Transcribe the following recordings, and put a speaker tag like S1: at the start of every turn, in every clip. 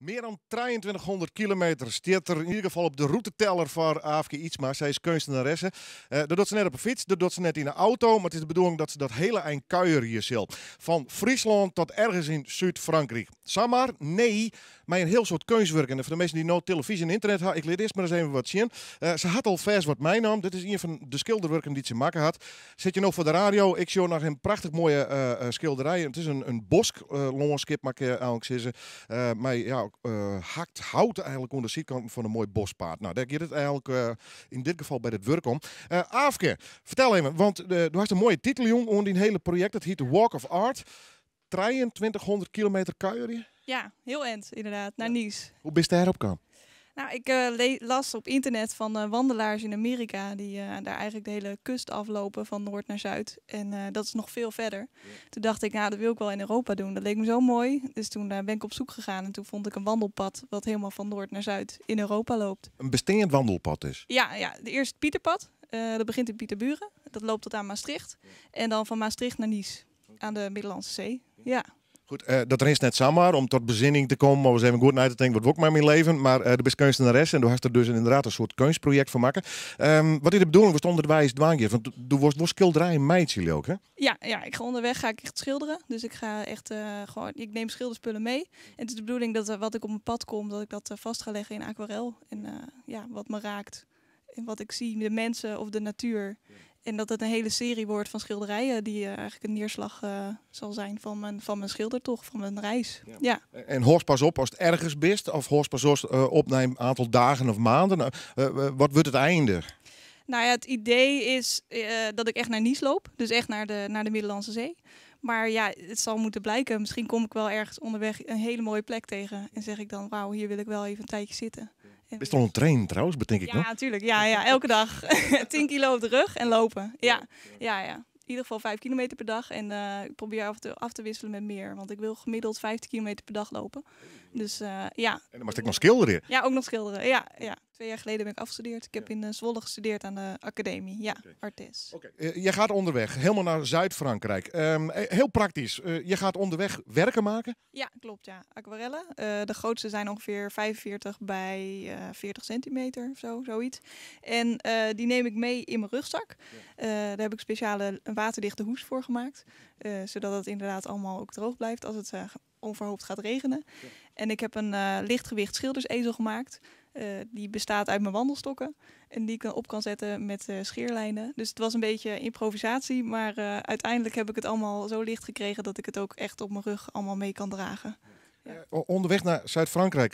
S1: Mear dan 2300 kilometer stiet der yn ieder gefal op de rûteteller foar Aafke Ytsma. Sy is keunstneresse. Dat docht se net op 'e fyts, dat docht se net yn 'e auto, mar it is de bedoeling dat se dat hele ein kuierje sil. Fan Fryslân tot ergens yn Súd-Frankryk. Samar? Nee, mei in hiel soad keunstwurken. En foar de minsken dy't no televyzje en ynternet ha, ik lit earst mar ris even wat sjen. Se hat alfêst wat meinaam. Dit is ien fan de skilderwurken dy't se makke hat. Sit je no foar de radio, ik sjoch noch in prachtich moaie skilderij. It is in bosklânskip, moat ik eigentlik sizze. Mei ja, hakt hout eigentlik oan de sydkanten fan in moai boskpaad. Nou, dêr giet it eigentlik yn dit gefal by dit wurk om. Aafke, fertel even, want do hast in moaie titel jûn oan dyn hele projekt. It hjit Walk of Art. 2300 kilometer kuierje?
S2: Ja, hiel end inderdaad, nei Nice.
S1: Hoe bist dêrop kaam?
S2: Nou, ik las op internet van wandelaars in Amerika die daar eigenlijk de hele kust aflopen van noord naar zuid. En dat is nog veel verder. Toen dacht ik, nou, dat wil ik wel in Europa doen. Dat leek me zo mooi. Dus toen ben ik op zoek gegaan en toen vond ik een wandelpad wat helemaal van noord naar zuid in Europa loopt.
S1: In besteand wandelpad dus?
S2: Ja, de eerste Pieterpad. Dat begint in Pieterburen. Dat loopt tot aan Maastricht. En dan van Maastricht naar Nice. Aan de Middellandse Zee. Ja.
S1: Goed, dat rinst net samar om tot bezinning te kommen of ris even goed nei te tinken wat wol ik mei myn leven. Mar do bist keunstneresse en do hast der dus inderdaad in soart keunstprojekt fan makke. Wat is de bedoeling watst ûnderweis dwaan giest? Want do wolst wol skilderijen meitsje, leau ik, hè?
S2: Ja, ik ga onderweg ga ik echt schilderen. Dus ik ga echt gewoon, ik neem schilderspullen mee. En het is de bedoeling dat wat ik op mijn pad kom, dat ik dat vast ga leggen in aquarel. En ja, wat me raakt. En wat ik zie, de mensen of de natuur. En dat het een hele serie wordt van schilderijen die eigenlijk een neerslag zal zijn van mijn schildertocht, van mijn reis. Ja.
S1: En hoorst pas op als het ergens bist? Of hoorst pas op na een aantal dagen of maanden? Wat wordt het einde?
S2: Nou ja, het idee is dat ik echt naar Nice loop. Dus echt naar de Middellandse Zee. Maar ja, het zal moeten blijken. Misschien kom ik wel ergens onderweg een hele mooie plek tegen. En zeg ik dan, wauw, hier wil ik wel even een tijdje zitten. En
S1: Bist al een trainen trouwens, betink ik
S2: Ja,
S1: nog?
S2: natuurlijk. Ja, elke dag. 10 kilo op de rug en lopen. Ja. In ieder geval 5 kilometer per dag. En ik probeer af te wisselen met meer. Want ik wil gemiddeld 15 kilometer per dag lopen. Dus ja.
S1: En dan mag ik nog schilderen?
S2: Ja, ook nog schilderen. Ja. 2 jaar geleden ben ik afgestudeerd. Ik heb in Zwolle gestudeerd aan de academie. Ja, ArtEZ.
S1: Jij gaat onderweg, helemaal naar Zuid-Frankrijk. Heel praktisch. Je gaat onderweg werken maken?
S2: Ja, klopt. Ja. Aquarellen. De grootste zijn ongeveer 45 bij 40 centimeter of zo, zoiets. En die neem ik mee in mijn rugzak. Daar heb ik speciale een waterdichte hoes voor gemaakt. Zodat het inderdaad allemaal ook droog blijft als het onverhoopt gaat regenen. En ik heb een lichtgewicht schildersezel gemaakt. Die bestaat uit mijn wandelstokken. En die ik dan op kan zetten met scheerlijnen. Dus het was een beetje improvisatie. Maar uiteindelijk heb ik het allemaal zo licht gekregen dat ik het ook echt op mijn rug allemaal mee kan dragen. Ja.
S1: Onderweg naar Zuid-Frankrijk,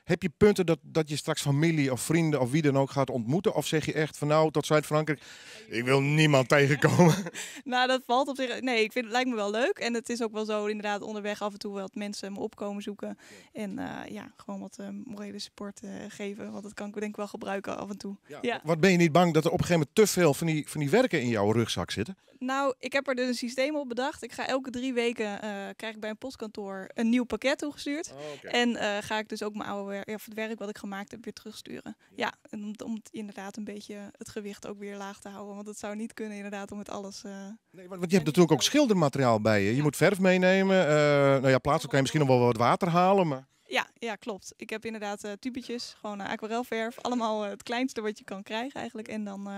S1: heb je punten dat je straks familie of vrienden of wie dan ook gaat ontmoeten? Of zeg je echt van nou, tot Zuid-Frankrijk, ik wil niemand tegenkomen?
S2: Nou, dat valt op zich. Nee, ik vind het lijkt me wel leuk. En het is ook wel zo inderdaad onderweg af en toe wat mensen me opkomen zoeken. En gewoon wat morele support geven. Want dat kan ik denk ik wel gebruiken af en toe.
S1: Wat ben je niet bang dat er op een gegeven moment te veel van die werken in jouw rugzak zitten?
S2: Nou, ik heb er dus een systeem op bedacht. Ik ga elke 3 weken krijg ik bij een postkantoor een nieuw pakket toegestuurd. En ga ik dus ook mijn oude werk, of het werk wat ik gemaakt heb, weer terugsturen. Ja, en om het inderdaad een beetje het gewicht ook weer laag te houden. Want het zou niet kunnen inderdaad om met alles,
S1: Nee, want je hebt natuurlijk ook schildermateriaal bij je. Je moet verf meenemen. Plaatselijk kan je misschien nog wel wat water halen. Maar
S2: Ja, ja, klopt. Ik heb inderdaad tubetjes, gewoon aquarelverf. Allemaal het kleinste wat je kan krijgen eigenlijk. En dan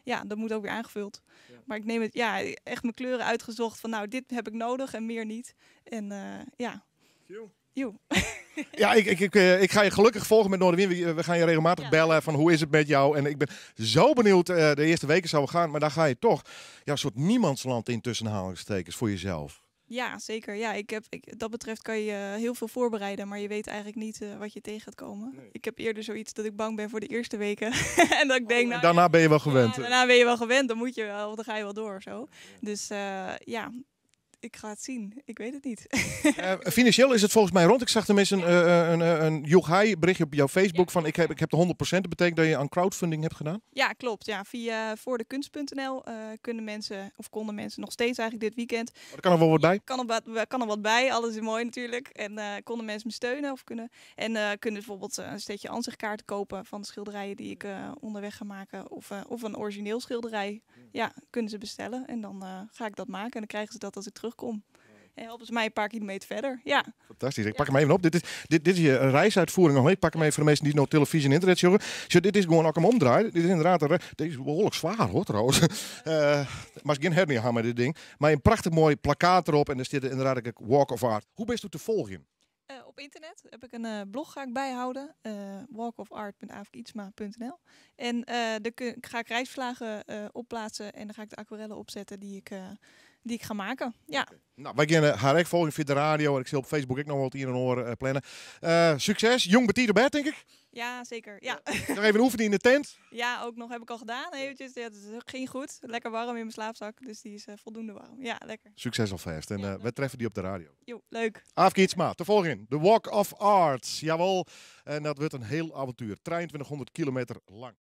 S2: ja, dat moet ook weer aangevuld. Maar ik neem het, ja, echt mijn kleuren uitgezocht van nou, dit heb ik nodig en meer niet. En ja.
S1: Joe.
S2: Joe.
S1: Ja, ik ga je gelukkig volgen met Noardewyn. We gaan je regelmatig bellen van hoe is het met jou. En ik ben zo benieuwd. De eerste weken zou we gaan, maar daar ga je toch, ja, een soort niemandsland in tussen aanhalingstekens voor jezelf.
S2: Ja, zeker. Ja, dat betreft kan je heel veel voorbereiden, maar je weet eigenlijk niet wat je tegen gaat komen. Ik heb eerder zoiets dat ik bang ben voor de eerste weken. En dat ik denk,
S1: En
S2: nou,
S1: daarna ben je wel gewend.
S2: Ja, daarna ben je wel gewend, dan moet je wel, dan ga je wel door of zo. Dus ja, ik ga het zien. Ik weet het niet.
S1: Financieel is het volgens mij rond. Ik zag tenminste een Jochai berichtje op jouw Facebook van ik heb de 100%. Dat betekent dat je aan crowdfunding hebt gedaan?
S2: Ja, klopt. Ja, via voor de kunst punt N L kunnen mensen, of konden mensen nog steeds eigenlijk dit weekend.
S1: Maar er kan er wel wat bij?
S2: Kan er wat bij. Alles is mooi natuurlijk. En konden mensen me steunen of kunnen. En kunnen bijvoorbeeld een setje ansichtkaarten kopen van de schilderijen die ik onderweg ga maken. Of een origineel schilderij. Ja, kunnen ze bestellen. En dan ga ik dat maken. En dan krijgen ze dat als ik terugkom. En helpen ze mij een paar kilometer verder. Ja.
S1: Fantastisch. Ik pak hem even op. Dit is je reisuitvoering nog. Ik pak hem even voor de mensen die nog televisie en internet zoeken. Zo, dit is gewoon ook hem omdraaien. Dit is inderdaad een deze is behoorlijk zwaar hoor trouwens. Maar is geen hernia met dit ding. Maar een prachtig mooi plakkaat erop en er zit inderdaad ook Walk of Art. Hoe bist u te volgen?
S2: Op internet heb ik een blog ga ik bijhouden. Walkofart.aafkeytsma.nl. En daar ga ik reisverslagen opplaatsen en dan ga ik de aquarellen opzetten die ik ga maken. Ja.
S1: Okay. Nou, wij gaan haar ook volgen via de radio en ik zal op Facebook ook nog wat hier en oren plannen. Succes, jong betiet op bed, denk ik?
S2: Ja, zeker. Ja.
S1: Nog even oefenen in de tent?
S2: Ja, ook nog heb ik al gedaan. Eventjes. Ja, het ging goed. Lekker warm in mijn slaapzak, dus die is voldoende warm. Ja, lekker.
S1: Succes alvast. En
S2: Ja,
S1: we treffen die op de radio.
S2: Jo, leuk.
S1: Aafke Ytsma, te volgen. De Walk of Art. Jawel. En dat wordt een heel avontuur. 2300 kilometer lang.